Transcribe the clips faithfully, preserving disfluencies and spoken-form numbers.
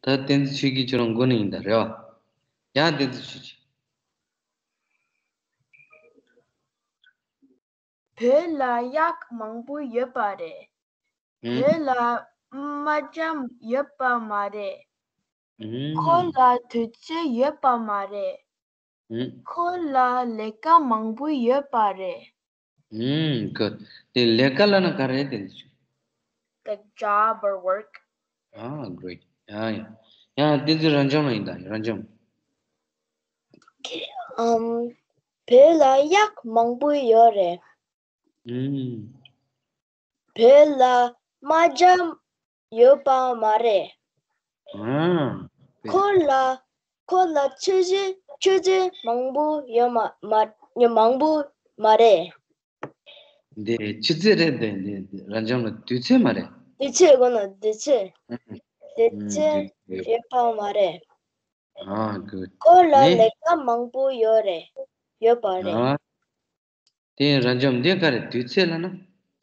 ད་བསྟན་འཛིན་ཆོས་སྐྱིད་ཁྱོད་རང་མགོ་ནས་ཡིན་ད་རེད་བ། ཡང་བསྟན་འཛིན་ཆོས་སྐྱིད། བོད་ལ་གཡག་མང་པོ་ཡོད་པ་རེད། ཨུམ། བོད་ལ་རྨ་བྱ་ཡོད་པ་མ་རེད། ཨུམ། ཁོ་ལ་དུས་ཚོད་ཡོད་པ་མ་རེད། ཨུམ། ཁོ་ལ་ལས་ཀ་མང་པོ་ཡོད་པ་རེད། ཨུམ། Good. དེ་ལས་ཀ་ལབ་ན་ག་རེ་རེད་དེ་འདི་ཆུ། The job or work. Ah, great. ཡ་ཡ། ཡ་བསྟན་འཛིན་རབ་འབྱམས་ལ་ཡིན་ད་རབ་འབྱམས། ཨམ། བོད་ལ་གཡག་མང་པོ་ཡོད་རེད། ཨུམ། བོད་ལ་རྨ་བྱ་ཡོད་པ་མ་རེད། ཨ། ཁོ་ལ་ཁོ་ལ་ཆུ་ཚོད་ཆུ་ཚོད་མང་པོ་ཡོད་མ་མ་མང་པོ་མ་རེད། འདི་ཆུ་ཚོད་རེད་དེ་འདི་འདི་རབ་འབྱམས་ལ་དུས་ཚོད་མ་རེད། དུས་ཚོད་གོ་ན་དུས་ཚོད། ཨ། དུས་ཨ། ཚོད་དུས་ཚོད། ཡོད་པ་མ་རེད། ཨ། Good. ཁོ་ལ་ནི་ལས་ཀ་མང་པོ་ཡོད་རེད། ཡོད་པ་རེད། ཨ། དེ་རབ་འབྱམས་འདི་ག་རེ་དུས་ཚོད་ལབ་ན།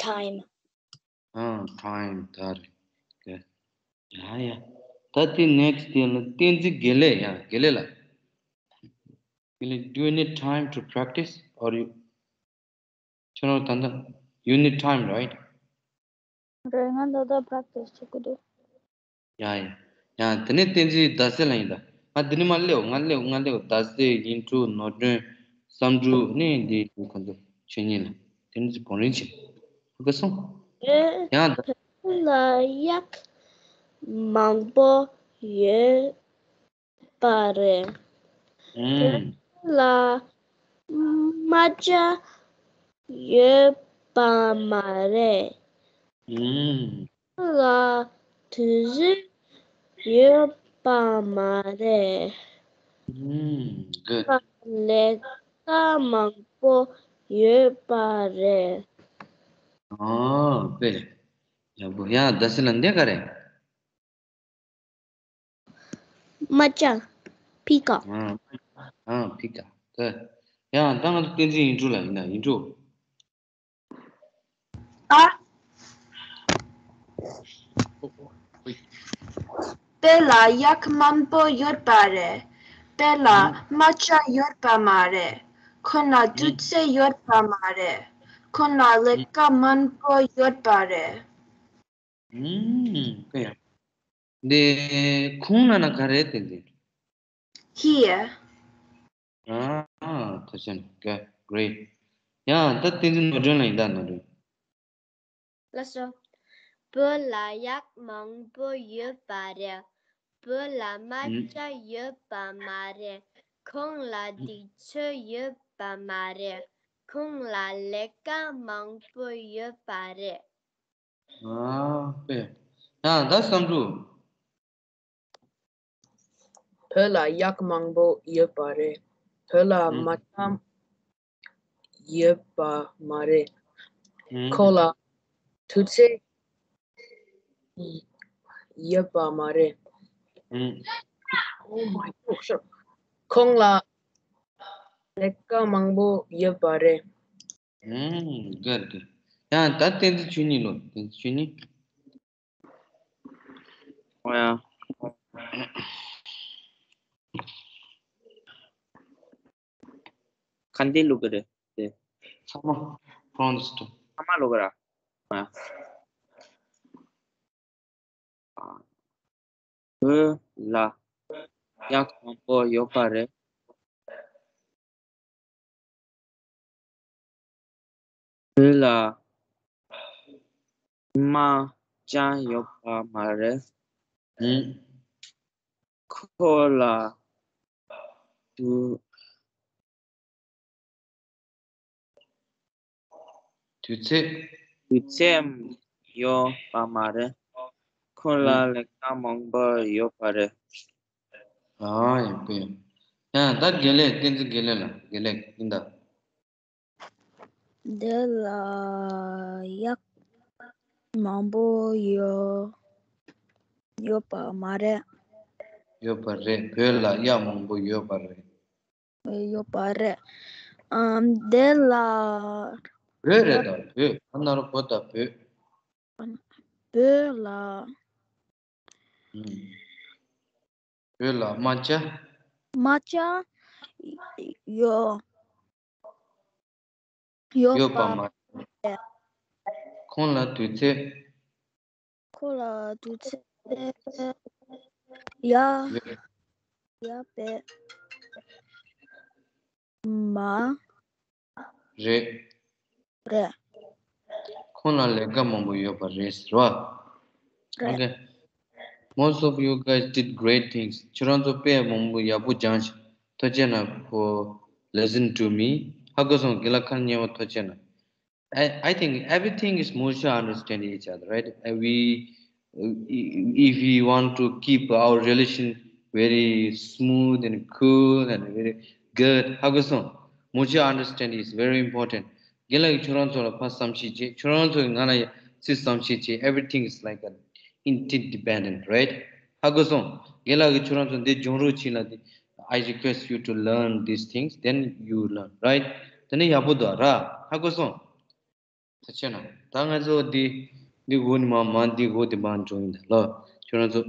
Time. ཨ། Time ད་རེད། ཡ་ཡ། ད་དེ་next དེ་ལ་བསྟན་འཛིན་དགེ་ལེགས། ཡ་དགེ་ལེགས་ལགས། དགེ་ལེགས། Do you need time to practice or you? ཁྱོད་རང་ད་ལྟ་you need time, right? རེད། ང་ད་ལྟ་practice བྱེད་ཀྱི་འདུག་ཡ་ཡ། ཡ་དེ་ནས་བསྟན་འཛིན་ཟླ་གསལ་ལགས་ཡིན་ད། ང་འདི་ནས་མར་སླེབས། ང་སླེབས། ང་སླེབས། ཟླ་གསལ། ཡིད་འཕྲོག། ནོར་སྒྲོན། བསམ་འགྲུབ། ནས་འདི་ཁོ་ཚོ་ཆོས་ཉིད་ལགས། དེ་ནས་བང་རིམ་བྱེད། ཧ་གོ་སོང་། ཡང་ད། བོད་ལ་གཡག་མང་པོ་ཡོད་པ་རེད། ཨུམ། བོད་ལ་རྨ་བྱ་ཡོད་པ་མ་རེད། ཨུམ། ལ་དུས་ཚོད་ཡོད་པ་མ་རེད། ཨུམ། Good. ལས་ཀ་མང་པོ་ཡོད་པ་རེད། ཨོ་དཔེ་ཡག་པོ། ཡང་ཟླ་གསལ་ལགས་འདི་ག་རེད། རྨ་བྱ། Peacock. ཨ་ཨ་peacock. ད་ཡང་ད་ང་ཚོ་བསྟན་འཛིན་ཡིད་འཕྲོག་ལགས་ཡིན་ན་ཡིད་འཕྲོག་ཨ། བོད་ལ་གཡག་མང་པོ་ཡོད་པ་རེད། བོད་ལ་ཨ་རྨ་བྱ་ཡོད་པ་མ་རེད། ཁོང་ལ་ཨ་དུས་ཚོད་ཡོད་པ་མ་རེད། ཁོང་ལ་ལས་ཀ་མང་པོ་ཡོད་པ་རེད། ཨུམ། དཔེ་ཡག་འདི་ཁོང་ལབ་ན་ག་རེ་དེ་འདི། Here. ཨ་ཨ་ཐུགས་རྗེ་ཆེ། Great. ཡང་ད་བསྟན་འཛིན་ནོར་སྒྲོན་ལགས་ཡིན་ད། ནོར་སྒྲོན། ལགས་སོ། བོད་ལ་གཡག་མང་པོ་ཡོད་པ་རེད། བོད་ལ་རྨ་ཨུམ་བྱ་ཡོད་པ་མ་རེད། ཁོང་ལ་ཨུམ་དུས་ཚོད་ཡོད་པ་མ་རེད། ཁོང་ལ་ལས་ཀ་མང་པོ་ཡོད་པ་རེད། ཨ་དཔེ། ཡང་ད་བསམ་འགྲུབ། བོད་ལ་གཡག་མང་པོ་ཡོད་པ་རེད། བོད་ལ་ཨུམ་རྨ་བྱ་ཡོད་པ་མ་རེད། ཨུམ་ཁོ་ལ་དུས་ཚོད་ཡོད་པ་མ་རེད། ཨུམ། Oh my God. ཁོང་ལ་ལས་ཀ་མང་པོ་ཡོད་པ་རེད། ཨུམ། Good, good. ཡང་ད་བསྟན་འཛིན་ཆོས་ཉིད་ལགས། བསྟན་འཛིན་ཆོས་ཉིད། ཨོ་ཡ། ག་འདྲ་ལབ་ཀྱི་རེད་དེ། ཚང་མ་from the start. ཚང་མ་ལབ་ཀྱི་ར། ཨོ་ཡ། བོད་ལ་གཡག་མང་པོ་ཡོད་པ་རེད། བོད་ལ་རྨ་བྱ་ཡོད་པ་མ་རེད། ཨུམ། ཁོ་ལ་དུས་དུས་ཚོད། དུས་ཚོད་ཡོད་པ་མ་རེད། ཁོ་ལ་ཨུམ་ལས་ཀ་མང་པོ་ཡོད་པ་རེད། ཨ་ཡག་པོ་ཡོད། ཡང་ད་དགེ་ལེགས། བསྟན་འཛིན་དགེ་ལེགས་ལགས། དགེ་ལེགས་ཡིན་ད། འདི་ལ་གཡག་མང་པོ་ཡོད་ཡོད་པ་མ་རེད། ཡོད་པ་རེད། བོད་ལ་གཡག་མང་པོ་ཡོད་པ་རེད། ཡོད་པ་རེད། ཨམ། འདི་ལ། བོད་རེད་ད། བོད། ཨ་ན་རོ་བོ་ད་བོད། བོད་ལ། ཨུམ། བོད་ལ་རྨ་བྱ། རྨ་བྱ་ཡོད། ཡོད་ཡོད་པ་པ་མ། ཁོང་ལ་དུས་ཚོད། ཁོ་ལ་དུས་ཚོད་ཡ་ཡ་པེ་མ། རེད། རེད། ཁོང་ལ་ལས་ཀ་མང་པོ་ཡོད་པ་རེད་ཟེར་བ། རེད། Okay. Most of you guys did great things. ཁྱོད་རང་ཚོ་དཔེ་མང་པོ་ཡག་པོ་སྦྱངས་ཤག་ཐུགས་རྗེ་ཆེ་གནང་། For listen to me. ཧ་གོ་སོང་། རྒན་ལགས་ཁ་ཉེ་བ་ཐུགས་རྗེ་ཆེ་གནང་། I, I think everything is mutual understanding each other, right? And we, if we want to keep our relation very smooth and cool and very good, ཧ་གོ་སོང་། Mutual understanding is very important. རྒན་ལགས་ཀྱིས་ཁྱོད་རང་ཚོ་ལ་ཕར་བསམ་ཤེས་བྱེད། ཁྱོད་རང་ཚོ་གིས་ང་ལ་ཡ་ཚུར་བསམ་ཤེས་བྱེད། Everything is like an interdependent, right? ཧ་གོ་སོང་། རྒན་ལགས་ཀྱིས་ཁྱོད་རང་ཚོ་འདི་སྦྱོང་རོགས་བྱེད་ལབ་དེ། I request you to learn these things, then you learn, right? དེ་ནས་ཡག་པོ་འདུག་ར། ཧ་གོ་སོང་། ཐུགས་རྗེ་ཆེ་གནང་། ད་ང་ཚོ་འདི་འདི་འགོ་ནས་མར་མར་འདི་འགོ་དེ་མར་འགྲོ་ཡིན་ད་ལོ། ཁྱོད་རང་ཚོ།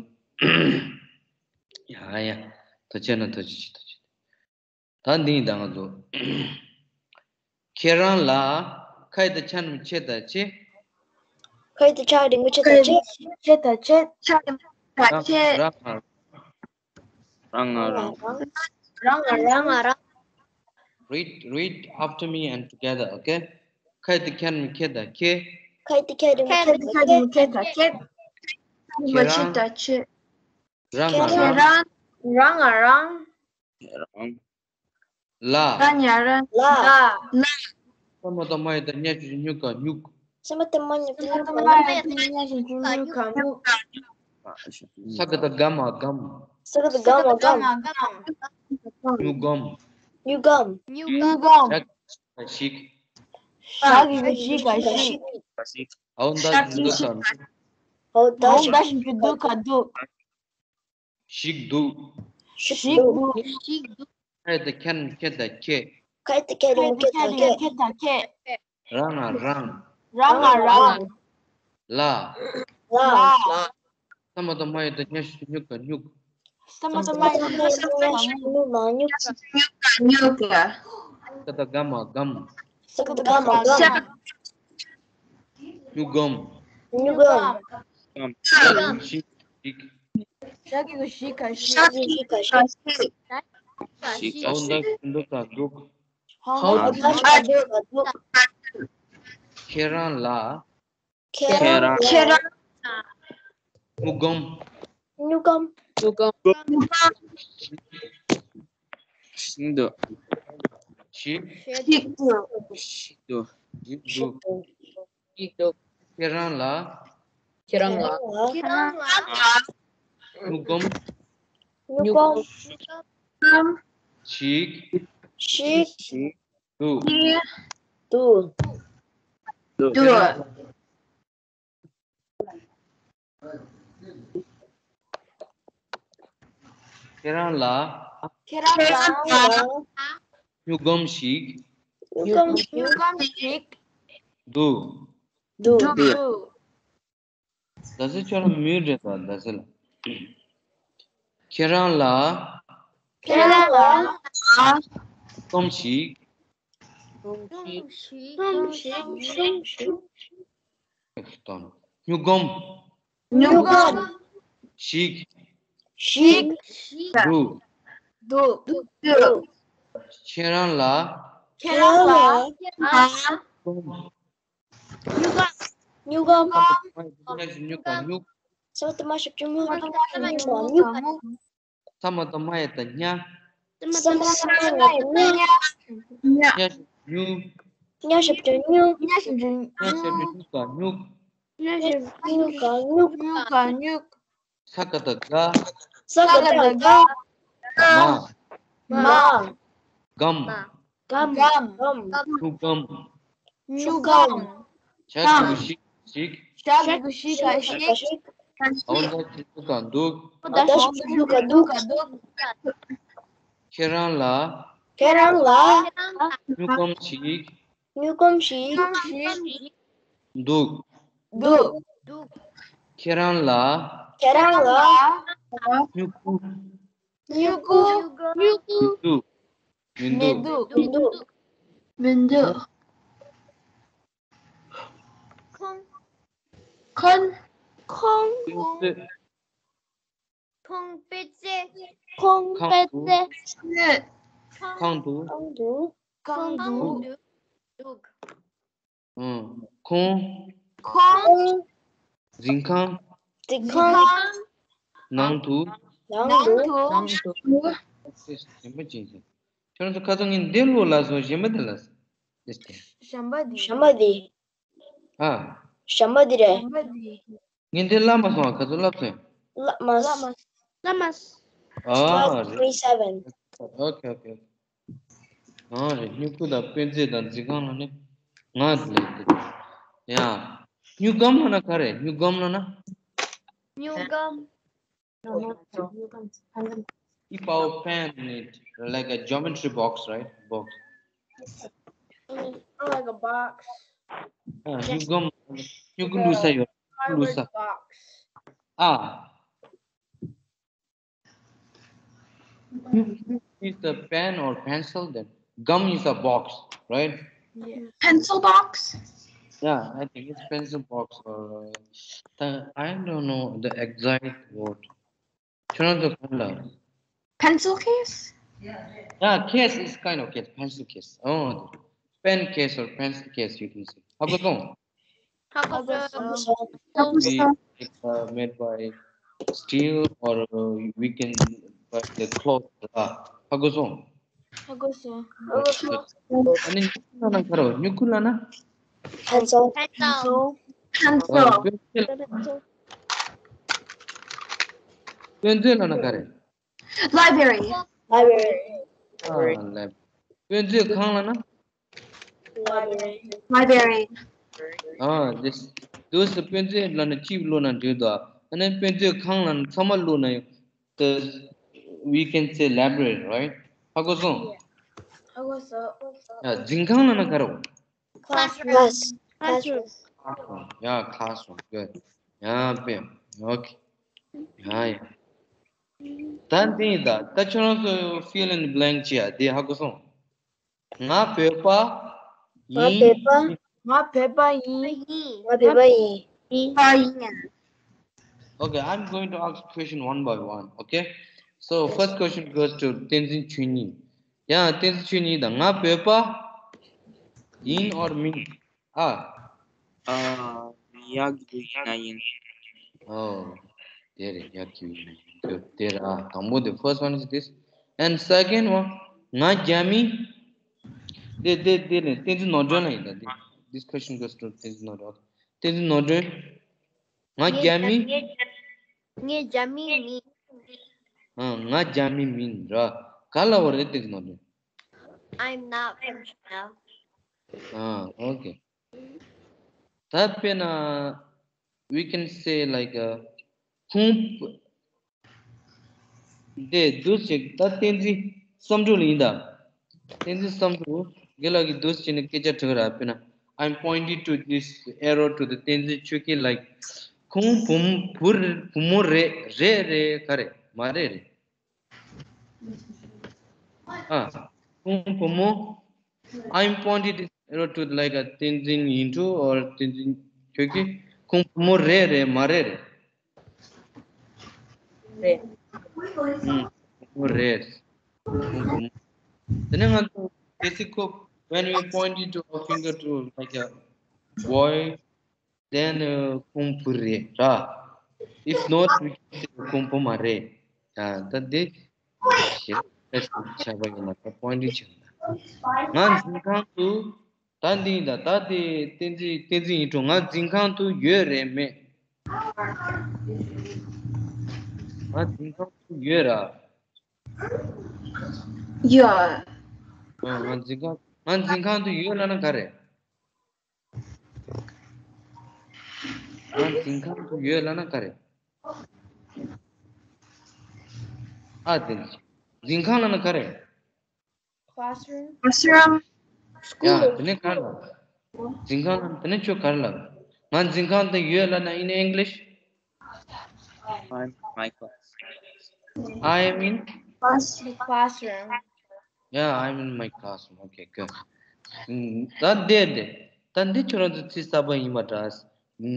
ཡ་ཡ། ཐུགས་རྗེ་ཆེ་གནང་། ཐུགས་རྗེ་ཆེ། ཐུགས་རྗེ་ཆེ། ད་འདི་ཡིན་ད་ང་ཚོ། ཁྱེད་རང་ལ། ཁ་ཡི་ད་ཆ་རིང་ཆེ་ད་ཆེ། ཁ་ཡི་ད་ཆ་རིང་ཆེ་ད་ཆེ། ཆེ་ད་ཆེ། ཆ་རིང་ཆེ་ད་ཆེ། རང་ང་རང་། རང་ང་རང་ང་རང་། Read, read after me and together, okay? ཁ་ཡི་ད་ཁྱེད་རང་ཁྱེད་ད་ཁྱེད། ཁ་ཡི་ད་ཁྱེད་རིང་ཁྱེད་ད་ཁྱེད། ཁྱེད་ད་ཁྱེད། ཁྱེད་རང་། རང་ང་ཁྱེད་རང་། རང་རང་ང་རང་། ལ། རང་ང་རང་ལ། ལ། ས་མ་ད་མ་ཡི་ད་ཉ་ཞབས་ཀྱུ་སྨྱུ་གུ་སྨྱུག་སྨྱུག་ས་མ་ད་མ་ཉ་ཞབས་ཀྱུ་སྨྱུ་གུ་སྨྱུག་སྨྱུག་ས་ག་ད་ག་མ་སྒམ། ས་ག་ད་ག་མ་སྒམ། སྨྱུ་གུམ། སྨྱུ་གུམ། སྨྱུ་གུམ། ཞག་ཞིག་ཞག་གི་ཞིག་ག་ཞིག་ཨའོ་ད་ཞིག་འདུག་ག་འདུག་ཨའོ་ད་ཞིག་འདུག་ག་འདུག་ཞིག་འདུག་ཞིག་འདུག་ཁ་ཡི་ད་ཁྱེད་རང་ཁྱེད་ད་ཁྱེད། ཁ་ཡི་ད་ཁྱེད་རང་ཁྱེད་ད་ཁྱེད། ཁྱེད་ད་ཁྱེད། རང་ང་རང་། རང་ང་རང་། ལ། ལ། ས་མ་ད་མ་ཡི་ད་ཉ་ཞབས་ཀྱུ་སྨྱུ་གུ་སྨྱུག་ས་མ་ད་མ་ཡི་ད་ཉ་ཞབས་ཀྱུ་སྨྱུ་གུ་སྨྱུག་ས་ག་ད་ག་མ་སྒམ། ས་ག་ད་ག་མ་སྒམ། སྨྱུ་གུམ། སྨྱུ་གུམ། ཞིག་ཞིག་ཞག་གི་ཞིག་ག་ཞིག་ཞག་གི་ཞིག་ག་ཞིག་ཞིག་ཨའོ་ད་འདུག་ག་འདུག་ཨའོ་ད་ཞིག་འདུག་ག་འདུག་ཁྱེད་རང་ལ། ཁྱེད་རང་ལ། ཁྱེད་རང་། སྨྱུ་གུམ། སྨྱུ་གུམ། སྨྱུ་གུམ། ཞིག་འདུག་ཞིག་ཞིག་འདུག་ཞིག་འདུག་ཞིག་འདུག་ཁྱེད་རང་ལ། ཁྱེད་རང་ལ། ཁྱེད་རང་ལ། སྨྱུ་གུམ། སྨྱུ་གུམ། ཞིག་ཞིག་ཞིག་འདུག་འདུག་འདུག་ཁྱེད་རང་ལ། ཁྱེད་རང་ལ། སྨྱུ་གུམ་ཞིག་སྨྱུ་གུམ་ཞིག་འདུག་འདུག་ཟླ་ཟེར་ཁྱོད་རང་མི་རེད་ད། ཟླ་ཟེར་ལ། ཁྱེད་རང་ལ། ཁྱེད་རང་ལ། སྨྱུ་གུམ་ཞིག་སྨྱུ་གུམ། སྨྱུ་གུམ། ཞིག་ཞིག་འདུག་འདུག་ཁྱེད་རང་ལ། ཁྱེད་རང་ལ། སྨྱུ་གུམ། སྨྱུ་གུམ། སྨྱུ་གུམ། ས་མ་ད་མ་ཞབས་ཀྱུ་སྨྱུ་གུ་སྨྱུ་གུམ། ས་མ་ད་མ་ཡི་ད་ཉ། ས་མ་ད་མ་ཡི་ད་ཉ། ཉ་ཞབས་ཀྱུ་སྨྱུ། ཉ་ཞབས་ཀྱུ་སྨྱུ། ཉ་ཞབས་ཀྱུ་སྨྱུ་གུ་སྨྱུག་ཉ་ཞབས་ཀྱུ་སྨྱུ་གུ་སྨྱུག་ས་ག་ད་ག་སྐ་ད་ག་མ། མ། སྒམ། སྒམ། སྨྱུ་གུམ། སྨྱུ་གུམ། ཞག་གི་ཞིག་ཞིག་ཞག་གི་ཞིག་ག་ཞིག་ཨའོ་ད་ཞིག་འདུག་ག་འདུག་ཨའོ་ད་ཞིག་འདུག་ག་འདུག་ཁྱེད་རང་ལ། ཁྱེད་རང་ལ། སྨྱུ་གུམ་ཞིག་སྨྱུ་གུམ་ཞིག་འདུག་འདུག་ཁྱེད་རང་ལ། ཁྱེད་རང་ལ། སྨྱུ་གུ། སྨྱུ་གུ། སྨྱུ་གུ། མི་འདུག་མི་འདུག་མི་འདུག་མི་འདུག་ཁོང་ཁོང་ཁོང་ཁོང་ཁོང་པད་ཚལ། ཁོང་པད་ཚལ། ཁང་དུ། ཁང་དུ། ཁང་དུ། འདུག་ཁོང་། ཁོང་། འཛིན་ཁང་། འཛིན་ཁང་། ནང་དུ། ནང་དུ། ནང་དུ། གཞན་པ་ཅན་ཟེར། ཁྱོད་ཚོ་ཁ་ཚོ་ངས་འདི་ལོ་ལ་སོང་གཞན་པ་འདི་ལ་སོང་། འདི་སྟེ། གཞན་པ་འདི། གཞན་པ་འདི། ཨ། གཞན་པ་འདི་རེད། གཞན་པ་འདི། ངས་འདི་ལབ་མ་སོང་ཨ། ཁ་ཚོ་ལབ་སོང་། ལབ་མ་སོང་། ལབ་མ་སོང་། ཨ་རེད། ཨོ་ཁེ་ཨོ་ཁེ། ཨ་རེད། སྨྱུ་གུ་དང་དཔེ་མཛོད་དང་འཛིན་ཁང་ལ་ནི་ང་ལས་དེ། ཡ། སྨྱུག་སྒམ་ལ་ན་ག་རེ། སྨྱུག་སྒམ་ལ་ན། སྨྱུག་སྒམ། If our pen is like a geometry box, right? Box. Like a box. ཨ། སྨྱུག་སྒམ། སྨྱུ་གུ་བླུགས་ས་ཡོད། བླུགས་ས། Cardboard box. ཨ། Is the pen or pencil, then gum is a box, right? Yes. Pencil box? Yeah, I think it's pencil box or uh, the, I don't know the exact word. ཁྱོད་རང་ཚོ་གང་ལ། Pencil case? Yeah, case is kind of case, pencil case. Oh, pen case or pencil case, you can say. ཧ་གོ་སོང་། ཧ་གོ་སོང་། Be, uh, made by steel or uh, we can buy the cloth. ཨ། ཧ་གོ་སོང་། ཧ་གོ་སོང་། ཨ་ནི་སྨྱུ་གུ་ལབ་ན་ག་རེ། སྨྱུ་གུ་ལབ་ན། Pencil. Pencil. Pencil. ཨ། དཔེ་མཛོད་ལབ་ན་ག་རེ། Library. Library. ཨ། library. དཔེ་མཛོད་ཁང་ལབ་ན། Library. Library. ཨ། this, those དཔེ་མཛོད་ལབ་ན་ཅིག་ཀློག་ན་འགྲིག་འདུག་ཨ་ནི་དཔེ་མཛོད་ཁང་ལབ་ན་ཚང་མ་ཀློག་ན་ཡོང་། the, we can say library, right? ཧ་གོ་སོང་། ཧ་གོ་སོང་། ཡ། འཛིན་ཁང་ལབ་ན་ག་རེ། Classroom. Class. Classroom. Classroom. Yeah, classroom. Good. Yeah, okay. Okay. Yeah, yeah. ད་འདི་ཡིན་ད། ད་ཁྱོད་རང་ཚོ་fill in the blank བྱེད་ཡ། འདི་ཧ་གོ་སོང་། ང་བོད་པ་ཡིན། ང་བོད་པ་ཡིན། ང་བོད་པ་ཡིན། ང་བོད་པ་ཡིན། པ་ཡིན། Okay, I'm going to ask question one by one, okay? So, first question goes to བསྟན་འཛིན་ཆོས་ཉིད། ཡ། བསྟན་འཛིན་ཆོས་ཉིད་ད། ང་བོད་པ་ཡིན་or མིན། ཨ། ཨ། ཡག་གི་ཡིན་ན་ཡིན། ཨོ། དེ་རེད། ཡག་གི་ཡིན་ན་ཡིན། good. དེ་རེད། ཨ། དང་པོ་དེ། first one is this. And second one, ང་རྒྱ་མི། དེ་དེ་དེ་ནི་བསྟན་འཛིན་ནོར་སྒྲོན་ལ་ཡིན་ད། དེ། This question goes to བསྟན་འཛིན་ནོར་སྒྲོན། བསྟན་འཛིན་ནོར་སྒྲོན། ང་རྒྱ་མི། ངས་རྒྱ་མི་མིན། ཨ། ང་རྒྱ་མི་མིན་ར། ག་ལ་བ་རེད། བསྟན་འཛིན་ནོར་སྒྲོན། I'm not from China. ཨ། okay. ད་དཔེར་ན། we can say like a ཁུང་། དེ་འདུག་ཅིག་ད་བསྟན་འཛིན་བསམ་གྲུབ་ལ་ཡིན་ད། བསྟན་འཛིན་བསམ་གྲུབ། རྒན་ལགས་ཀྱིས་འདུག་ཅིག་ནས་སྐད་ཆ་དྲི་གི་ར། དཔེར་ན། I'm pointing to this arrow to the བསྟན་འཛིན་ཆོས་སྐྱིད། like ཁོང་བུ་མོ་བུ་རེད། བུ་མོ་རེད། རེད་རེད། ག་རེ། མ་རེད་རེད། ཨ། ཁོང་བུ་མོ། I'm pointing this arrow to like a བསྟན་འཛིན་ཡིན་འགྲོ་or བསྟན་འཛིན་ཆོས་སྐྱིད། ཁོང་བུ་མོ་རེད་རེད། མ་རེད་རེད། རེད། ཨུམ། བུ་མོ་རེད། ཁོང་བུ་མོ། དེ་ནས་ང་ཚོ་basic code, when we pointed to our finger to like a boy, then ཁོང་བུ་རེད་ར། If not, we can say ཁོང་བུ་མ་རེད། ད་ད་འདི་ཞེ་དྲག་ཆགས་པ་ཡིན་ན་ད་point ཆགས་ན། ང་འཛིན་ཁང་དུ། ད་འདི་ཡིན་ད། ད་དེ་བསྟན་འཛིན། བསྟན་འཛིན་ཡིན་འགྲོ། ང་འཛིན་ཁང་དུ་ཡོད་རེད་མེད། ང་འཛིན་ཁང་དུ་ཡོད་ར། ཡོད། ང་འཛིན་ཁང་། ང་འཛིན་ཁང་དུ་ཡོད་ལབ་ན་ག་རེ། ང་འཛིན་ཁང་དུ་ཡོད་ལབ་ན་ག་རེ། ཨ་དེ། འཛིན་ཁང་ལབ་ན་ག་རེ། Classroom. Classroom. ཡ། དེ་ནས་ག་རེ་ལབ། འཛིན་ཁང་ལབ་དེ་ནས་ཁྱོད་ག་རེ་ལབ། ང་འཛིན་ཁང་དུ་ཡོད་ལབ་ན། in English, I'm in my class. I am in Class- the classroom. Yeah, I'm in my classroom. Okay, good. ད་འདི་འདི་ད་འདི་ཁྱོད་རང་ཚོ་ཚིག་གསར་པ་ཡིན་པ་འདྲ།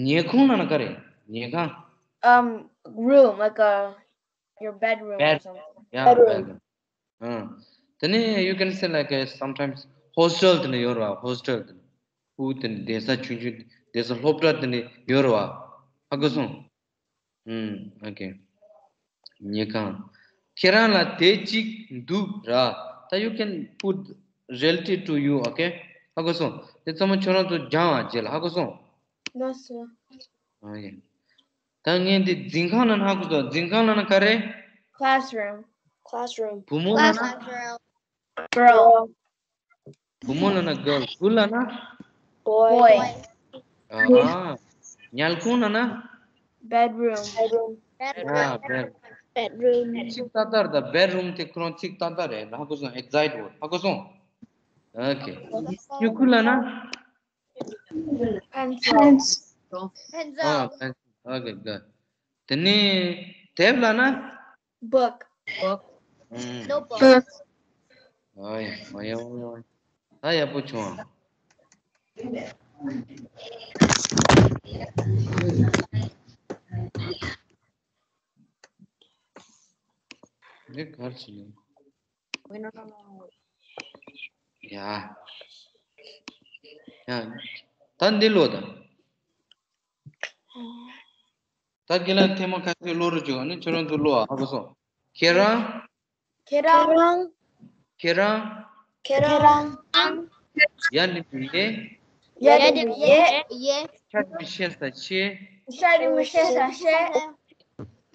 ཉལ་ཁང་ལབ་ན་ག་རེ། ཉལ་ཁང་། Um, room, like a your bedroom or something. Yeah, bedroom. ཨ། དེ་ནས་you can say like a, sometimes hostel དེ་ནས་ཡོད་རེད་བ། hostel དེ་ནས་ཁུལ་དེ་ནས་བསྡད་ས་ཆུང་ཆུང་བསྡད་ས་སློབ་གྲྭ་དེ་ནས་ཡོད་རེད་བ། ཧ་གོ་སོང་། ཨུམ། okay. ཉལ་ཁང་། ཁྱེད་རང་ལ་དེ་གཅིག་འདུག་ར། ད་you can put relative to you, okay? ཧ་གོ་སོང་། དེ་ཚང་མ་ཁྱོད་རང་ཚོ་སྦྱང་བ་རྗེས་ལ་ཧ་གོ་སོང་། ལགས་སོ། ཨ་ཡེ། ད་ངས་འདི་འཛིན་ཁང་ལབ་ན་ཧ་གོ་སོང་། འཛིན་ཁང་ལབ་ན་ག་རེ། Classroom. Classroom. བུ་མོ་ལབ་ན། Classroom. Girl. བུ་མོ་ལབ་ན་girl. བུ་ལབ་ན། Boy. Boy. ཨ། ཉལ་ཁང་ལབ་ན། Bedroom. Bedroom. ཨ། bed. Bedroom. ཚིག་ཏག་ཏག་རེད། ད་bedroom དེ་ཁོ་རང་ཚིག་ཏག་ཏག་རེད། ཧ་གོ་སོང་། exact word. ཧ་གོ་སོང་། okay. སྨྱུ་གུ་ལབ་ན། Pencil. Pencil. ཨ། pencil. okay, good. དེ་ནས་དེབ་ལབ་ན། Book. Book. ཨུམ། Notebook. ཨོ་ཡ། ཨོ་ཡ། ཨོ་ཡ། ཨོ་ཡ། ད་ཡག་པོ་བྱུང་ཨ། འདི་ག་རེ་བྱེད་ནི། ཡ། ཡ། ད་འདི་ཀློག་དང་། ད་རྒན་ལགས་ཐེངས་མ་ཁ་ཤས་ཀློག་རོགས་བྱོས། ཨ་ནི་ཁྱོད་རང་ཚོ་ཀློག་ཨ། ཧ་གོ་སོང་། ཁྱེད་རང་། ཁྱེད་རང་། ཁྱེད་རང་། ཁྱེད་རང་། ཡ་འགྲེང་བུ་ཡེ། ཡ་འགྲེང་བུ་ཡེ། ཡེ། ཤ་འགྲེང་བུ་ཤེ་ས་ཤེ། ཤ་འགྲེང་བུ་ཤེ་ས་ཤེ།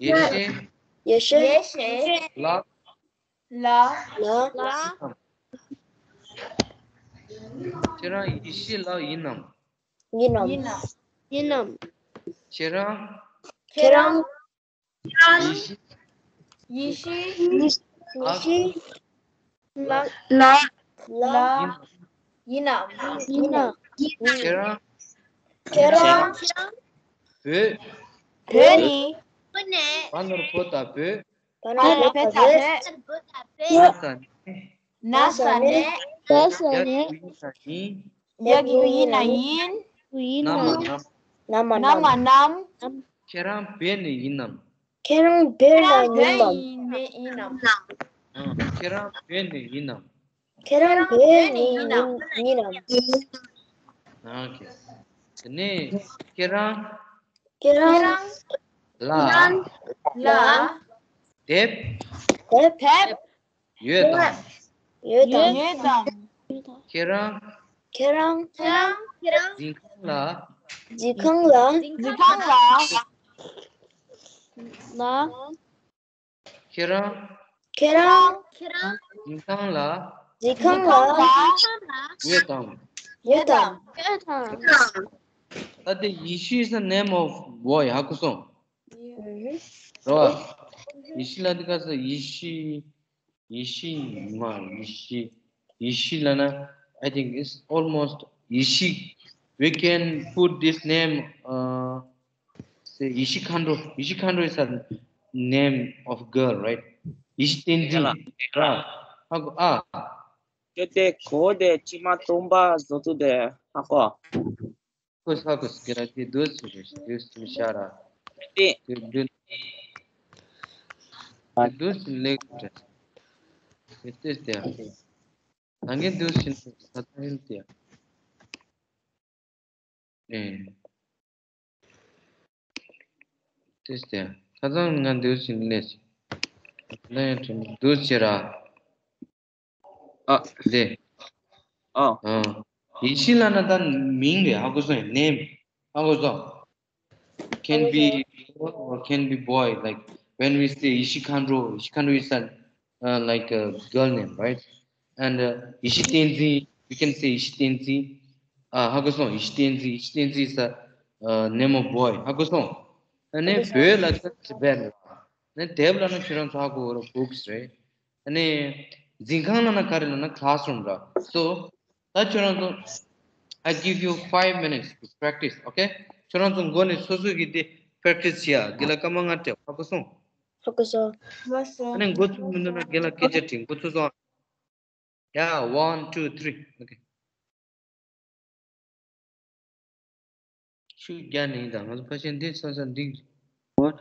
ཡེ་ཤེས། ཡེ་ཤེས། ཡེ་ཤེས། ལ། ལ། ལ། ལ། ཁྱེད་རང་ཡེ་ཤེས་ལགས་ཡིན་ནམ། ཡིན་ནམ། ཡིན་ནམ། ཡིན་ནམ། ཁྱེད་རང་། ཁྱེད་རང་། ཡེ་ཤེས། ཡེ་ཤེས། ཡེ་ཤེས། ལགས། ལགས། ལགས། ཡིན་ནམ། ཡིན་ནམ། ཁྱེད་རང་། ཁྱེད་རང་། བོད། བོད་ནས། བོད་ནས། བ་ན་རོ་བོ་ད་བོད། བ་ན་རོ་བོ་ད་བོད། ན་ས་ནས། ན་ས་ནས། ན་ས་ནས། ཡ་གི་གུ་ཡིན་ན་ཡིན། ཡ་གི་གུ་ཡིན་ན་ཡིན། ན་མ་ནམ། ན་མ་ནམ། ཁྱེད་རང་བོད་ནས་ཡིན་ནམ། ཁྱེད་རང་བོད་ནས་ཡིན་ནམ། ཡིན་ནམ། ཨ། ཁྱེད་རང་བོད་ནས་ཡིན་ནམ། ཁྱེད་རང་བོད་ནས་ཡིན་ནམ། ཡིན་ནམ། ཨོ་ཁེ། དེ་ནས་ཁྱེད་རང་། ཁྱེད་རང་། ལ། ལ། དེབ། དེབ། ཡོད་དམ། ཡོད་དམ། ཡོད་དམ། ཁྱེད་རང་། ཁྱེད་རང་། ཁྱེད་རང་། འཛིན་ཁང་ལ། འཛིན་ཁང་ལ། འཛིན་ཁང་ལ། ལ། ཁྱེད་རང་། ཁྱེད་རང་། ཁྱེད་རང་། འཛིན་ཁང་ལ། འཛིན་ཁང་ལ། ཡོད་དམ། ཡོད་དམ། ཡོད་དམ། ད་དེ་ཡེ་ཤེས་is the name of boy. ཧ་གོ་སོང་། ཨུ་ཧུ། རེད་བ། ཡེ་ཤེས་ལབ་དུས་སྐབས་སུ་ཡེ་ཤེས། ཡེ་ཤེས་མ། ཡེ་ཤེས། ཡེ་ཤེས་ལབ་ན། I think it's almost ཡེ་ཤེས། We can put this name, uh, say ཡེ་ཤེས་མཁའ་འགྲོ། ཡེ་ཤེས་མཁའ་འགྲོ is a name of girl, right? ཡེ་ཤེས་བསྟན་འཛིན། རེད་བ། ཧ་གོ་ཨ། དེ་དེ་གོ་དེ་ཕྱི་མ་སྟོན་པ་བཟོ་ཚུལ་དེ་ཧ་གོ། ཧ་གོ་ཧ་གོ། ག་རེ་དེ་དུས་སུ་རེད། དུས་སུ་ཤ་ར། དེ་དེ་དུས་དུས་སུ་ལེགས་དྲན། དེ་དེ་དེ། ད་གིན་དུས་སུ་ས་ད་ཡིན་དེ། ཨེ། དེ་དེ། ཁ་སང་ང་དུས་སུ་ལེགས། ད་ཡང་དུས་སུ་ར། ཨ། ལེ། ཨ། ཨ། ཡེ་ཤེས་ལབ་ན་ད་མིང་རེད། ཧ་གོ་སོང་། name. ཧ་གོ་སོང་། Can be girl or can be boy. Like when we say ཡེ་ཤེས་མཁའ་འགྲོ། ཡེ་ཤེས་མཁའ་འགྲོ is a, uh, like a girl name, right? And, uh, ཡེ་ཤེས་བསྟན་འཛིན། We can say ཡེ་ཤེས་བསྟན་འཛིན། ཨ། ཧ་གོ་སོང་། ཡེ་ཤེས་བསྟན་འཛིན། ཡེ་ཤེས་བསྟན་འཛིན is a, uh, name of boy. ཧ་གོ་སོང་། ཨ་ནི་བོད་ལ་ད་Tibet རེད། ཨ་ནི་དེབ་ལབ་ན་ཁྱོད་རང་ཚོ་ཧ་གོ་གི་རེད། books རེད། ཨ་ནི་འཛིན་ཁང་ལབ་ན་ག་རེ་ལབ་ན་classroom ར། So ད་ཁྱོད་རང་ཚོ། I give you five minutes to practice, okay? ཁྱོད་རང་ཚོ་མགོ་ནས་སོ་སོ་གིས་དེ་practice བྱེད་ཡ། དེ་ལ་སྐར་མ་ལྔ་སྤྲད། ཧ་གོ་སོང་། ཧ་གོ་སོང་། ལགས་སོ། ཨ་ནི་འགོ་ཚུགས་མི་འདུག་ན་རྒན་ལགས་སྐད་ཆ་དྲིས། འགོ་ཚུགས་སོང་། Yeah, one, two, three. Okay. ཤུགས་རྒྱག་ནས་ཡིན་ད། ང་ཚོ་ཕལ་ཆེར་འདི་ས་ས་འགྲིག་རེད། What?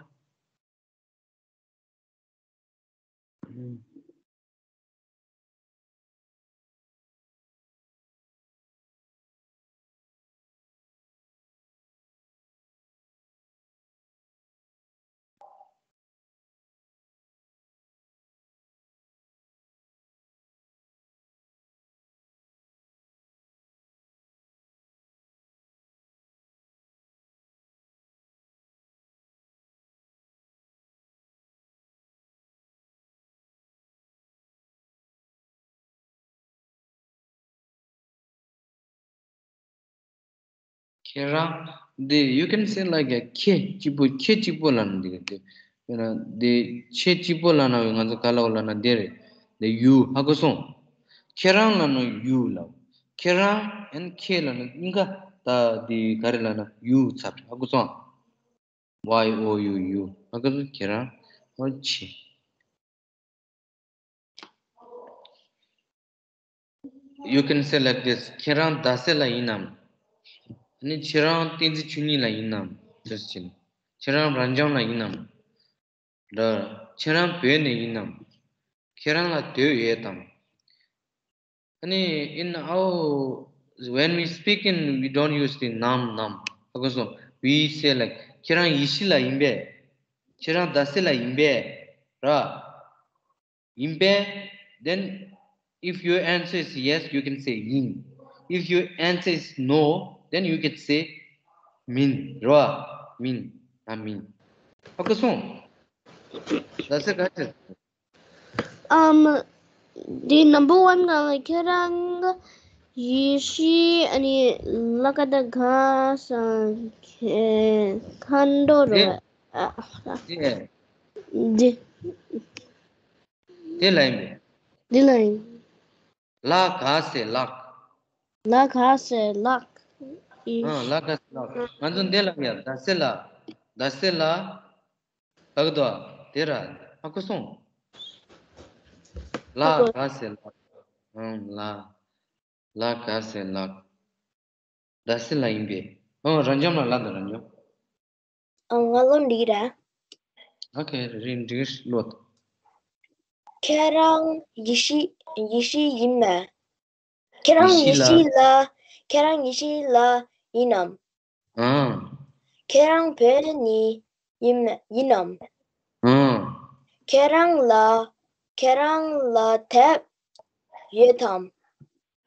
ཁྱེད་རང་འདི། you can say like a ཁྱེད་གཅིག་པོ། ཁྱེད་གཅིག་པོ་ལབ་ན་འགྲིག་གི་འདུག། དཔེར་ན་འདི་ཁྱེད་གཅིག་པོ་ལབ་ན། ང་ཚོ་ག་ལབ་དགོས་ལབ་ན་འདི་རེད། འདི་you། ཧ་གོ་སོང་། ཁྱེད་རང་ལབ་ན་you ལབ། ཁྱེད་རང་and ཁྱེད་ལབ་ན། གཉིས་ཀ་ད་འདི་ག་རེ་ལབ་ན་you ཚར། ཧ་གོ་སོང་། Y O U you. ཧ་གོ་སོང་། ཁྱེད་རང་། ཨོ་ཆེ། You can say like this. ཁྱེད་རང་རྡ་སའི་ལ་ཡིན་ནམ། ཨ་ནི་ཁྱེད་རང་བསྟན་འཛིན་ཆོས་ཉིད་ལ་ཡིན་ནམ། Just ཁྱེད་རང་རབ་འབྱམས་ལ་ཡིན་ནམ། འདྲ། ཁྱེད་རང་བོད་ནས་ཡིན་ནམ། ཁྱེད་རང་ལ་དོད་ཡོད་དམ། ཨ་ནི་in our, when we speak in, we don't use the ནམ་ནམ། ཧ་གོ་སོང་། We say like, ཁྱེད་རང་ཡེ་ཤུ་ལ་ཡིན་པས། ཁྱེད་རང་རྡ་སའི་ལ་ཡིན་པས། ར། ཡིན་པས། Then if your answer is yes, you can say ཡིན། If your answer is no, then you can say མིན། རེད་བ། མིན། ང་མིན། ཧ་གོ་སོང་། རྡ་སའི་ག་ཅི། ཨམ། འདི་number one གང་ལ། ཁྱེད་རང་ཡེ་ཤུ། ཨ་ནི་ལ་ཀ་ད་ག་ས་ཁེ་ཁ་འགྲོ་རེད། ཨ། འདི། འདི། དེ་ལ་ཡིན་པས། འདི་ལ་ཡིན། ལ་ག་སའི་ལགས། ལ་ག་སའི་ལགས། ཨ། ལ་ག་སའི་ལགས། ང་ཚོ་འདི་ལ་ཡ། རྡ་སའི་ལ། རྡ་སའི་ལ། ལགས་དོ། དེ་ར། ཧ་གོ་སོང་། ལ་ག་སའི་ལགས། ཨང་། ལ། ལ་ག་སའི་ལགས། རྡ་སའི་ལ་ཡིན་པས། ཨང་། རབ་འབྱམས་ལ་ལ་དང་རབ་འབྱམས། ཨང་། ང་ལོ་འདི་ར། ཨོ་ཁེ། རིན་འགྲིག་ལོ། ཁྱེད་རང་ཡེ་ཤུ། ཡེ་ཤུ་ཡིན་མས། ཁྱེད་རང་ཡེ་ཤུ་ལ། ཁྱེད་རང་ཡེ་ཤུ་ལ་ཡིན་ནམ། ཨང་། ཁྱེད་རང་བོད་ནས་ཡིན་ཡིན་ནམ། ཨང་། ཁྱེད་རང་ལ། ཁྱེད་རང་ལ་དེབ་ཡོད་དམ།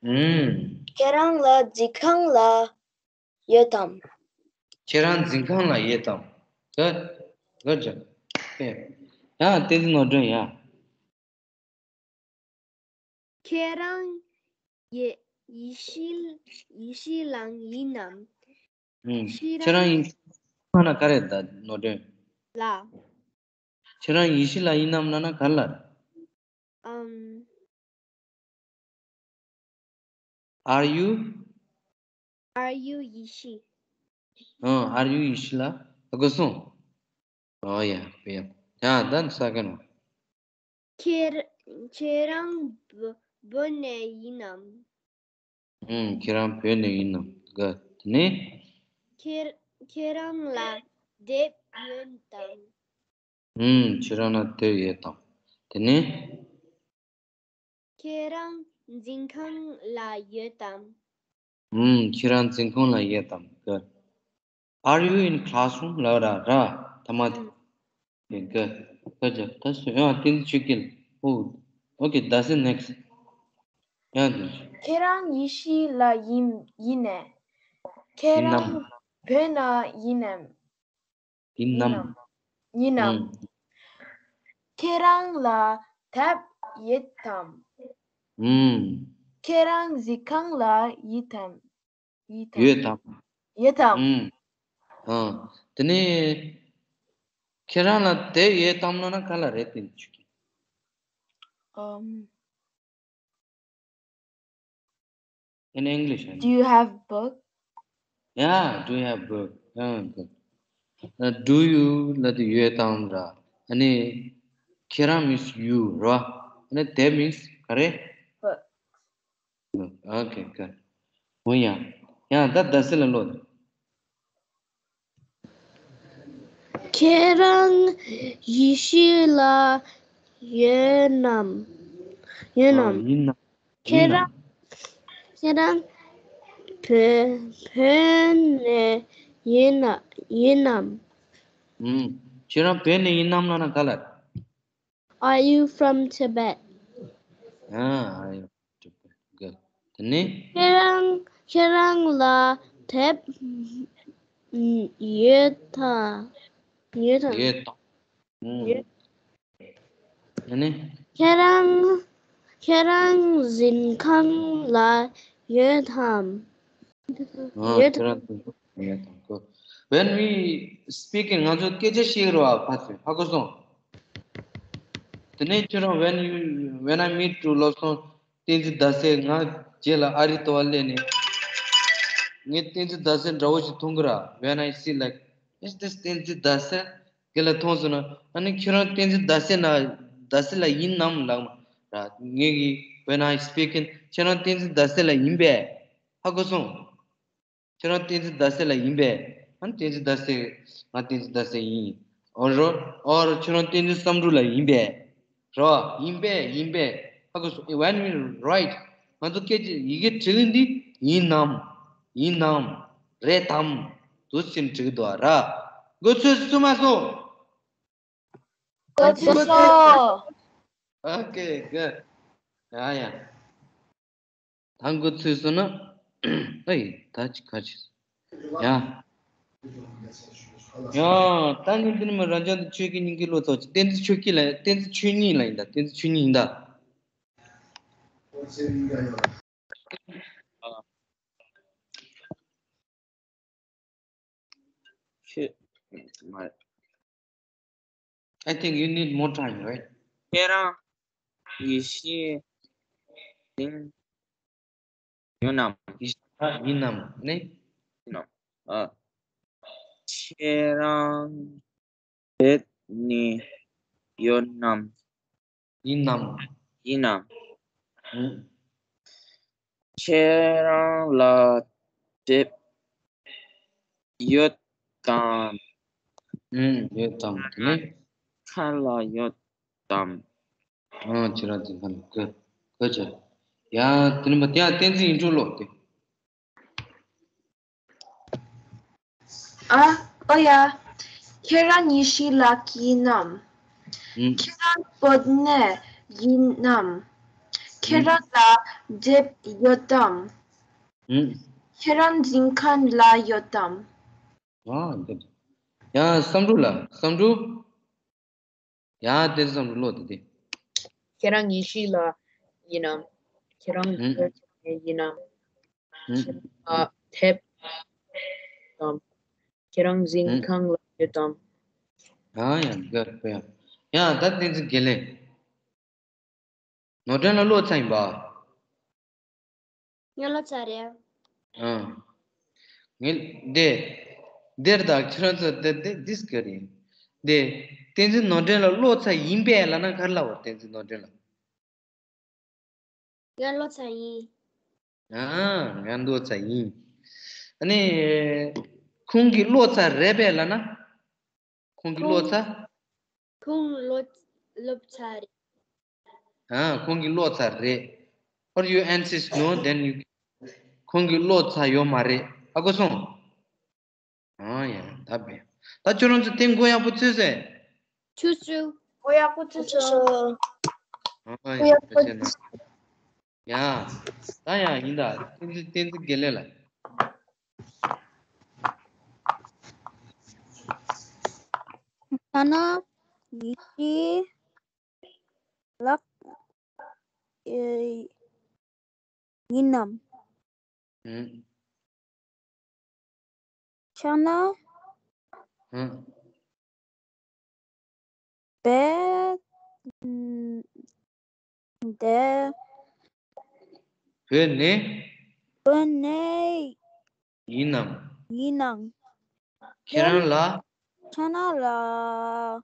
ཨང་། ཁྱེད་རང་ལ་འཛིན་ཁང་ལ་ཡོད་དམ། ཁྱེད་རང་འཛིན་ཁང་ལ་ཡོད་དམ། ག་ག་ཅི། ཨེ། ཡ། བསྟན་འཛིན་ནོར་སྒྲོན་ཡ། ཁྱེད་རང་ཡེ་ཡེ་ཤུ་ཡེ་ཤུ་ལགས་ཡིན་ནམ། ཨུམ། ཁྱེད་རང་ཡེ་ཤུ་ལགས་ན་ག་རེ་ད་ནོར་སྒྲོན། ལ། ཁྱེད་རང་ཡེ་ཤུ་ལགས་ཡིན་ནམ་ལབ་ན་ག་རེ་ལབ། ཨམ། Are you? Are you ཡེ་ཤུ། ཨ། Are you ཡེ་ཤུ་ལགས། ཧ་གོ་སོང་། ཨོ་ཡ། ཡ། ཡ། ད་ས་ག་ནོ། ཁྱེད་ཁྱེད་རང་བོད་བོད་ནས་ཡིན་ནམ། ཨུམ། ཁྱེད་རང་བོད་ནས་ཡིན་ནམ། ག་དེ་ནས། ཁྱེད་ཁྱེད་རང་ལ་དེབ་ཡོད་དམ། ཨུམ། ཁྱེད་རང་ལ་དེབ་ཡོད་དམ། དེ་ནས། ཁྱེད་རང་འཛིན་ཁང་ལ་ཡོད་དམ། ཨུམ། ཁྱེད་རང་འཛིན་ཁང་ལ་ཡོད་དམ། ག Are you in classroom? ལབ་ར་ར། ཐ་མ་དེ། ཨུམ། ག་ག་ཅི། ད་སུ། ཡང་བསྟན་འཛིན་ཆོས་སྐྱིད། ཨོ། Okay, that's the next. ཡང་དེ། ཁྱེད་རང་ཡེ་ཤུ་ལགས་ཡིན་ཡིན་ནམ། ཁྱེད་རང་བོད་ནས་ཡིན་ནམ། ཡིན་ནམ། ཡིན་ནམ། ཨུམ། ཁྱེད་རང་ལ་དེབ་ཡོད་དམ། ཨུམ། ཁྱེད་རང་འཛིན་ཁང་ལ་ཡོད་དམ། ཡོད་དམ། ཡོད་དམ། ཡོད་དམ། ཨུམ། ཨ། དེ་ནས་ཁྱེད་རང་ལ་དེབ་ཡོད་དམ་ལབ་ན་ག་ལབ་རེད། བསྟན་འཛིན་ཆོས་སྐྱིད། ཨམ། In English, I mean. Do you have book? Yeah, do you have book? Yeah, good. Uh, do you ལབ་དུས་ཡོད་དམ་ར། ཨ་ནི་ཁྱེད་རང་means you རེད་བ། ཨ་ནི་དེབ་means ག་རེ། Book. Okay, good. འོ་ཡ། ཡ་ད་ཟླ་ཟེར་ལ་ཀློག་དང་། ཁྱེད་རང་ཡེ་ཤུ་ལ་ཡོད་ནམ། ཡོད་ཨ་ནམ། ཡིན་ནམ། ཁྱེད་ཡིན་ནམ། རང་ཁྱེད་རང་བོད་བོད་ནས་ཡིན་ན་ཡིན་ནམ། ཨུམ། ཁྱེད་རང་བོད་ནས་ཡིན་ནམ་ལབ་ན་ག་ལབ། Are you from Tibet? ཨ། Are you from Tibet? Good. དེ་ནས། ཁྱེད་རང་ཁྱེད་རང་ལ་དེབ་ཡོད་དམ། ཡོད་དམ། ཡོད་དམ། ཨུམ། ཡོད། ཨ་ནི། ཁྱེད་རང་ཁྱེད་རང་གཟིམ་ཁང་ལ་ཡོད་དམ། ཨ། ཡོད། ཁྱེད་རང་གཟིམ་ཁང་ལ་ཡོད་དམ། Good. When we speaking ང་ཚོ་སྐད་ཆ་བཤད་རོགས་ཨ་ཕ་ཚོས་ཧ་གོ་སོང་། དེ་ནས་ཁྱེད་རང་when you when I meet to ལབ་སོང་། བསྟན་འཛིན་ཟླ་ཟེར་ང་རྗེས་ལ་ཨ་རི་ལྟ་བ་སླེབས་ནས། ངས་བསྟན་འཛིན་ཟླ་ཟེར་འདྲ་བོ་ཞིག་མཐོང་གི་ར། When I see like, is this བསྟན་འཛིན་ཟླ་ཟེར། དེ་ལ་མཐོང་སོང་ན། ཨ་ནི་ཁྱོད་རང་བསྟན་འཛིན་ཟླ་ཟེར་ན་ཟླ་ཟེར་ལ་ཡིན་ནམ་ལབ་ར། ངས་གི when I speaking ཁྱོད་རང་བསྟན་འཛིན་ཟླ་ཟེར་ལ་ཡིན་པས། ཧ་གོ་སོང་། ཁྱོད་རང་བསྟན་འཛིན་ཟླ་ཟེར་ལ་ཡིན་པས། ཨ་ནི་བསྟན་འཛིན་ཟླ་ཟེར། ང་བསྟན་འཛིན་ཟླ་ཟེར་ཡིན། ཨོ་རོ། ཨོ་རོ། ཁྱོད་རང་བསྟན་འཛིན་བསམ་གྲུབ་ལ་ཡིན་པས། རོ། ཡིན་པས། ཡིན་པས། ཧ་གོ་སོང་། When we write ང་ཚོ་སྐད་ཆ་ཡི་གེ་བྲིས་འདི་ཡིན་ནམ། ཡིན་ནམ། རེད་དམ། འདུག་སེ་བྲིས་འདུག་ར། མགོ་ཚོས་སུ་མ་སོང་། མགོ་ཚོས་སོང་། Okay, good. ཡ་ཡ། ད་མགོ་ཚོས་སོང་ན། ཨེ་ད་ཅི་ག་ཅི། ཡ། ཡ། ད་ངས་འདི་ནི་མ་རང་ཅག་འདི་ཆོས་ཀྱི་སྙིང་གི་བློ་ཚོགས་ཀྱི་བསྟན་འཛིན་ཆོས་སྐྱིད་ལ། བསྟན་འཛིན་ཆོས་ཉིད་ལ་ཡིན་ད། བསྟན་འཛིན་ཆོས་ཉིད་ཡིན་ད། ཁྱེད། I think you need more time, right? ཁྱེད་རང་ཡེ་ཤུ་ཡིན་ཡོད་ནམ། ཡེ་ཤུ་ཡིན་ནམ་ནི། ཡིན་ནམ། ཨ། ཁྱེད་རང་བོད་ནས་ཡོད་ནམ། ཡིན་ནམ། ཡིན་ནམ། ཨུ། ཁྱེད་རང་ལ་དེབ་ཡོད་དམ། ཨུ། ཡོད་དམ། དེ་ནས། ཁ་ལ་ཡོད་དམ། ཨ། ཁྱེད་རང་དེ་ཁ་ལ་གོ་གོ་ཆ། ཡ། དེ་ནས་མ་དེ་ཡང་བསྟན་འཛིན་ཡིན་འགྲོ་ལོ་དེ། ཨ། ཨོ་ཡ། ཁྱེད་རང་ཉི་ཤི་ལགས་ཡིན་ནམ། ཨུམ། ཁྱེད་རང་བོད་ནས་ཡིན་ནམ། ཁྱེད་རང་ལ་དེབ་ཡོད་དམ། ཨུམ། ཁྱེད་རང་གཟིམ་ཁང་ལ་ཡོད་དམ། ཨ། འདི། ཡ། བསམ་གྲུབ་ལགས། བསམ་གྲུབ། ཡ། དེ་བསམ་གྲུབ་ལོ་དེ་དེ། ཁྱེད་རང་ཉི་ཤི་ལགས་ཡིན་ནམ། ཁྱེད་རང་ཨུམ། བོད་ནས་ཡིན་ནམ། ཨུམ། ཁྱེད་རང་ལ་དེབ་དམ། ཁྱེད་རང་གཟིམ་ཨུམ། ཁང་ལ་ཡོད་དམ། ཨ་ཡ། ག་ག་ཡ། ཡ། ད་བསྟན་འཛིན་དགེ་ལེགས། ནོར་སྒྲོན་ལ་ཀློག་ཚར་ཡིན་པ། ངས་ཀློག་ཚར་རེད། ཨ། ངས་འདི། འདིར་ད་ཁྱེད་རང་ཚོ་འདི་འདི་འདིས་ག་རེད། འདི། བསྟན་འཛིན་ནོར་སྒྲོན་ལ་ཀློག་ཚར་ཡིན་པས་ལབ་ན་ག་རེ་ལབ་བ། བསྟན་འཛིན་ནོར་སྒྲོན་ལ། ངས་ཀློག་ཚར་ཡིན། ཨ། ངས་ཀློག་ཚར་ཡིན། ཨ་ནི། ཁོང་གིས་ཀློག་ཚར་རེད་པས་ལབ་ན། ཁོང་གིས་ཀློག་ཚར། ཁོང་ཀློག་ཀློག་ཚར་རེད། ཨ། ཁོང་གིས་ཀློག་ཚར་རེད། Or you insist no, then you ཁོང་གིས་ཀློག་ཚར་ཡོད་མ་རེད། ཧ་གོ་སོང་། ཨ་ཡ། ད་བས། ད་ཁྱོད་རང་ཚོ་དེ་མགོ་ཡག་པོ་ཚོས་ཟེར། ཚུ་ཚུ། མགོ་ཡག་པོ་ཚུ་ཚུ། ཨ་ཡ། མགོ་ཡག་པོ་ཚུ་ཚུ། ཡ། ད་ཡ་ཡིན་ད། བསྟན་འཛིན་བསྟན་འཛིན་དགེ་ལེགས་ལགས། ཐ་ན་ཡེ་ཤུ་ལགས་ཨེ་ཡིན་ནམ། ཨུམ། ཆ་ན། ཨུམ། བོད་ནས་བོད་ནས། བོད་ནས་ཡིན་ནམ། ཡིན་ནམ། ཁྱེད་རང་ལ། ཁྱེད་རང་ལ་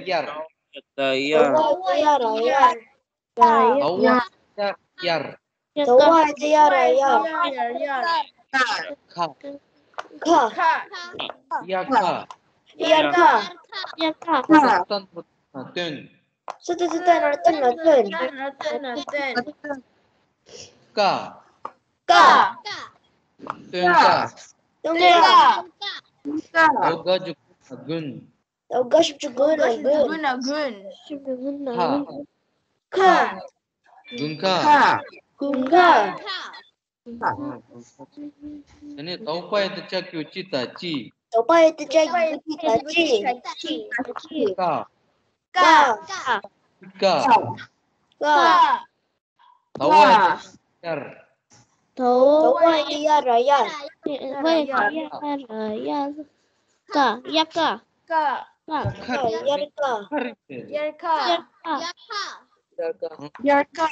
དབྱར། ད་དབྱར། ཟླ་བ་དབྱར་དབྱར། ཟླ་བ་དབྱར་དབྱར། ཟླ་བ་དབྱར་དབྱར། ཁ། ཁ། དབྱར་ཁ། དབྱར་ཁ། དབྱར་ཁ། ས་ཏ་སྟན་ན་སྟོན། ས་ཏ་སྟན་ན་སྟོན་ན་སྟོན། ཀ། ཀ། སྟོན་ཀ། སྟོན་ཀ། ཟླ་བ་བཞི་བཅུ་དགུ་ན་དགུན། ཟླ་བ་བཞི་བཅུ་དགུ་ན་དགུན། དགུན་ན་དགུན། ཁ། ཁ། དགུན་ཁ། དགུན་ཁ། དེ་ནས་ཟླ་བ་པ་ཡ་བཏགས་པ་ཀྱི་གུ་གུ་ཅི་ད་གཅིག་ཟླ་བ་པ་ཡ་བཏགས་པ་ཀྱི་གུ་གུ་ཅི་ད་གཅིག་ཀ། ཀ། ཀ། ཀ། ཟླ་བ་ཡ་བཏགས་པ་དབྱར། ཟླ་བ་ཡ་བཏགས་པ་དབྱར་དབྱར། ཀ། དབྱར་ཀ། ཀ། ཀ། དབྱར་ཀ། དབྱར་ཀ། དབྱར་ཀ། དབྱར་ཀ།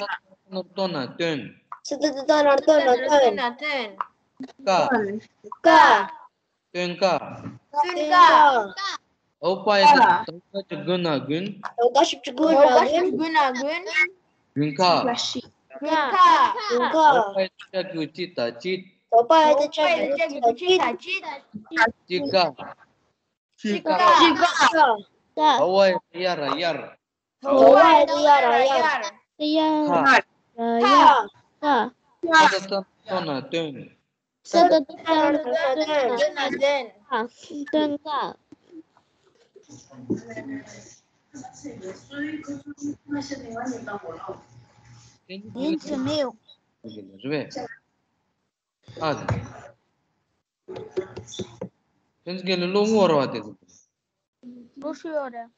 ས་ཏ་སྟན་ན་སྟོན། ས་ཏ་སྟན་ན་སྟོན་ན་སྟོན། ཀ། ཀ། སྟོན་ཀ། སྟོན་ཀ། ཟླ་བ་པ་ཡ་བཏགས་པ་ཀྱི་གུ་གུ་ན་དགུན། ཟླ་བ་བཞི་བཅུ་དགུ་ན་དགུན། དགུན་ཁ། དགུན་ཁ། དགུན་ཁ། ཟླ་བ་པ་ཡ་བཏགས་པ་ཀྱི་གུ་གུ་ཅི་ད་གཅིག་ཟླ་བ་པ་ཡ་བཏགས་པ་ཀྱི་གུ་གུ་ཅི་ད་གཅིག་དབྱར་ཀ། དབྱར་ཀ། དབྱར་ཀ། ཟླ་བ་ཡ་བཏགས་དབྱར་དབྱར། ཟླ་བ་ཡ་བཏགས་དབྱར་དབྱར། ཁ། ཁ། ཁ། ས་ཏ་སྟན་ན་སྟོན། ས་ཏ་སྟན་ན་སྟོན་ན་སྟོན། ཁ། སྟོན་ཁ། ཡིན་གྱི་མེད། རེད་པས། ཨ། ཁྱོད་ཚོ་ག་ལ་ལོ་ངོ་ར་བ་དེ་ཚོ། ལོ་ཤི་ཡོད་རེད།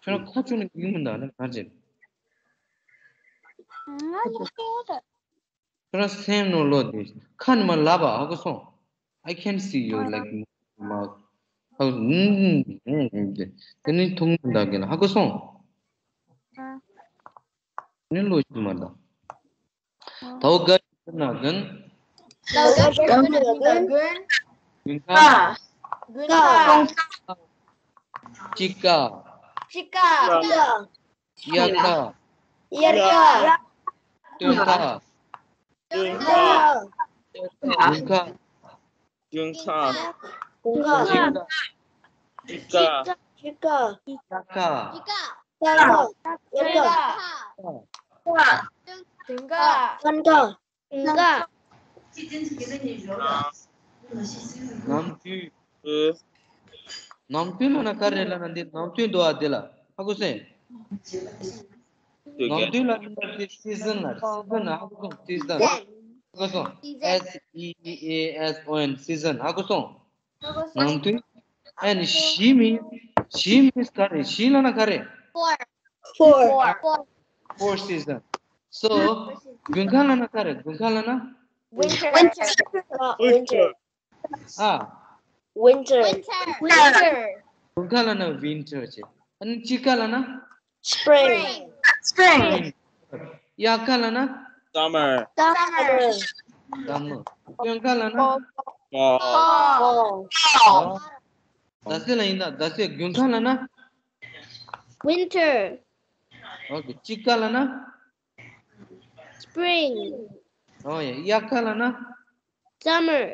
ཁྱོད་རང་ཁ་ཆུ་ནས་ཡིན་མི་འདུག་ན་ག་རེད། ང་ལོ་ཤི་ཡོད་རེད། ཁྱོད་རང་སེམས་ནང་ལོ་དེ་ཁ་ནས་མ་ལབ་པ་ཧ་གོ་སོང་། I can see you like མ་ཧ་གོ་སོང་། དེ་ནི་མཐོང་མི་འདུག་གི་ལ་ཧ་གོ་སོང་། ནི་ལོ་ཤི་མ་འདུག་ཟླ་བ་ག་ན་དགུན། ཟླ་བ་ག་ན་དགུན། དགུན་ཁ། དགུན་ཁ། དགུན་ཁ། དཔྱིད་ཀ། དཔྱིད་ཀ། དབྱར་ཁ། དབྱར་ཁ། སྟོན་ཁ། སྟོན་ཁ། དགུན་ཁ། དགུན་ཁ། དགུན་ཁ། དཔྱིད་ཀ། དཔྱིད་ཀ། དཔྱིད་ཀ། དབྱར་ཁ། དབྱར་ཁ། དབྱར་ཁ། སྟོན་ཁ། སྟོན་ཁ། སྟོན་ཁ། ནམ་དུས། ནམ་དུས་ལབ་ན་ག་རེ་ལབ་ན་འདི་ནམ་དུས་འདུག་ཨ་དེ་ལ་ཧ་གོ་སོང་། ནམ་དུས་ལབ་ན་འདི་སི་ཛན་ལ། སི་ཛན་ལ་ཧ་གོ་སོང་། སི་ཛན་ཧ་གོ་སོང་། S E E A S O N། སི་ཛན་ཧ་གོ་སོང་། ནམ་དུས། ཨན་ཞི་མི། ཞི་མི་ག་རེ། ཞི་ལབ་ན་ག་རེ། Four. Four. Four season. So དགུན་ཁ་ལབ་ན་ག་རེ། དགུན་ཁ་ལབ་ན། Winter. Winter. Winter. ཨ། Winter. Winter. དགུན་ཁ་ལབ་ན་winter བྱས། ཨ་ནི་དཔྱིད་ཀ་ལབ་ན། Spring. Spring. དབྱར་ཁ་ལབ་ན། Summer. Summer. Summer. སྟོན་ཁ་ལབ་ན། Fall. Fall. ཟླ་ཟེར་ལ་ཡིན་ད། ཟླ་ཟེར། དགུན་ཁ་ལབ་ན། Winter. Okay. དཔྱིད་ཀ་ལབ་ན། Spring. Oh yeah. དབྱར་ཁ་ལབ་ན། Summer.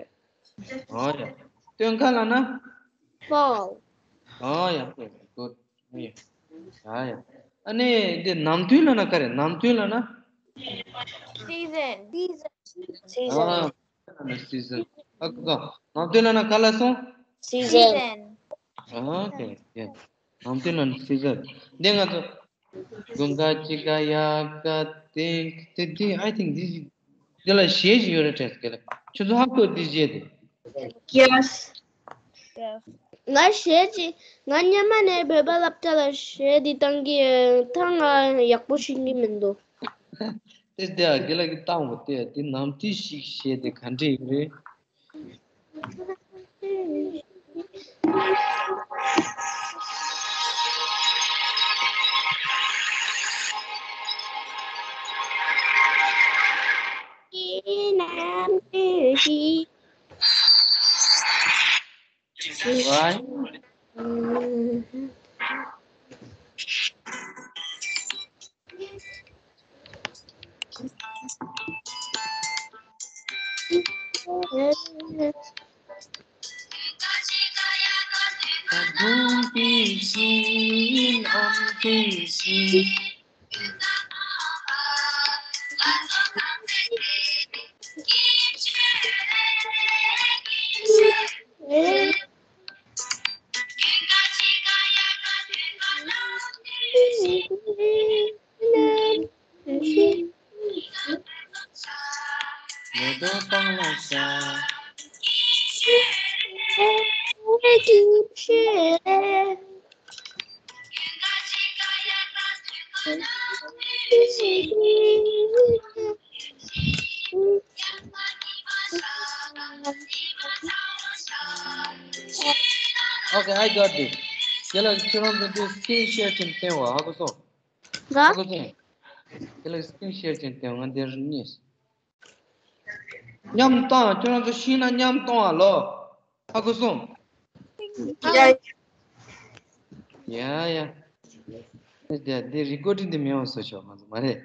Oh yeah. སྟོན་ཁ་ལབ་ན། Fall. Oh yeah. Okay. Good. ཡ་ཡ། ཨ་ནི་འདི་ནམ་དུས་ལབ་ན་ག་རེ། ནམ་དུས་ལབ་ན། Season. ཨ། ནམ་དུས་ལབ་ན་season. ཨ་ཁོ། ནམ་དུས་ལབ་ན་ག་ལབ་སོང་། Season. ཨ་ཨོ་ཁེ་ཡ། ནམ་དུས་ལབ་ན་season. འདི་ང་ཚོ། དགུན་ཁ་དཔྱིད་ཁ་དབྱར་ཁ་སྟོན་ཁ། དེ་དེ་I think this is འདི་ལ་གཞས་ཅིག་ཡོད་རེད་དྲན་སྐད་ལ། ཁྱོད་ཚོ་ཧ་གོ་འདི་གཞས་དེ། Yes. ང་གཞས་ཅིག་ང་སྔོན་མ་ནས་བོད་པ་སློབ་གྲྭ་ལ་གཞས་འདི་བཏང་གི་ད་ང་ཡག་པོ་ཤེས་ཀྱི་མི་འདུག་དེ་དེ་ཨ་དགེ་ལགས་ཀྱིས་བཏང་བ་དེ་དེ་ནམ་དུས་ཤིག་གཞས་དེ་ག་འདྲ་ཡིན་རེད། Right? Okay, I got this. དེ་ལ་ཁྱེད་རང་ཚོ་འདི་screen share བྱས་བསྟན་པ་ཧ་གོ་སོང་། ཧ་གོ་སོང་། དེ་ལ་screen share བྱས་བསྟན་པ་ང་འདིར་རྙེད། མཉམ་བཏང་། ཁྱེད་རང་ཚོ་ཤེས་ན་མཉམ་གཏོང་ཨ་ལོ། ཧ་གོ་སོང་། Yeah. ཡ་ཡ། འདི་འདི་recording འདི་མེད་པ་བཟོ་ཆོག་ང་ཚོ་མ་རེད།